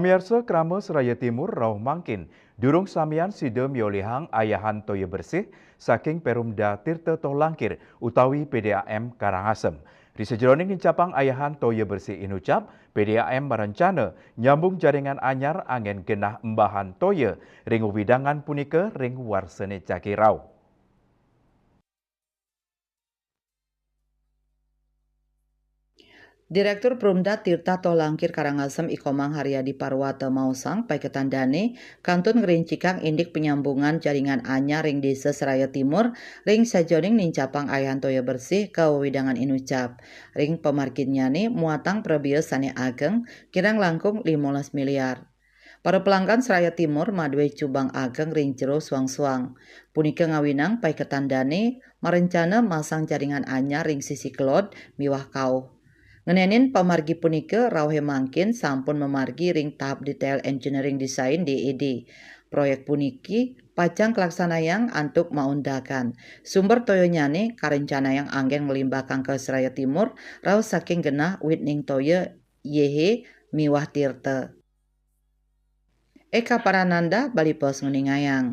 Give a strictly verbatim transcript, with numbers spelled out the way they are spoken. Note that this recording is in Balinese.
Pamiarsa, krama Seraya Timur rauh mangkin durung samian sida miolihang ayahan toya bersih saking Perumda Tirta Toh Langkir utawi P D A M Karangasem. Ri sajeroning nincapang ayahan toya bersih inucap, P D A M marencana nyambung jaringan anyar anggen genah embahan toya ring wewidangan punika ring warsane jagi rauh. Direktur Perumda Tirta Toh Langkir Karangasem I Komang Haryadi Parwata maosang paiketan dane kantun ngrincikang indik panyambungan jaringan anyar ring Desa Seraya Timur ring sajeroning nincapang ayahan toya bersih ka wewidangan inucap. Ring pamarginnyane muatang prabea sane ageng, kirang langkung limolas miliar. Para pelanggan Seraya Timur madue cubang ageng ring jero suang-suang. Punika ngawinang paiketan dane marencana masang jaringan anyar ring sisi kelod miwah kauh. Ngenenin pamargi punika rauhe mangkin sampun mamargi ring tahap detail engineering design, D E D. Proyek puniki pacang kalaksanayang antuk maundakan. Sumber toyanyane karencanayang anggen nglimbakang ka Seraya Timur rauh saking genah wit ning toya Yehe miwah Tirta. Eka Parananda, Bali Post nguningayang.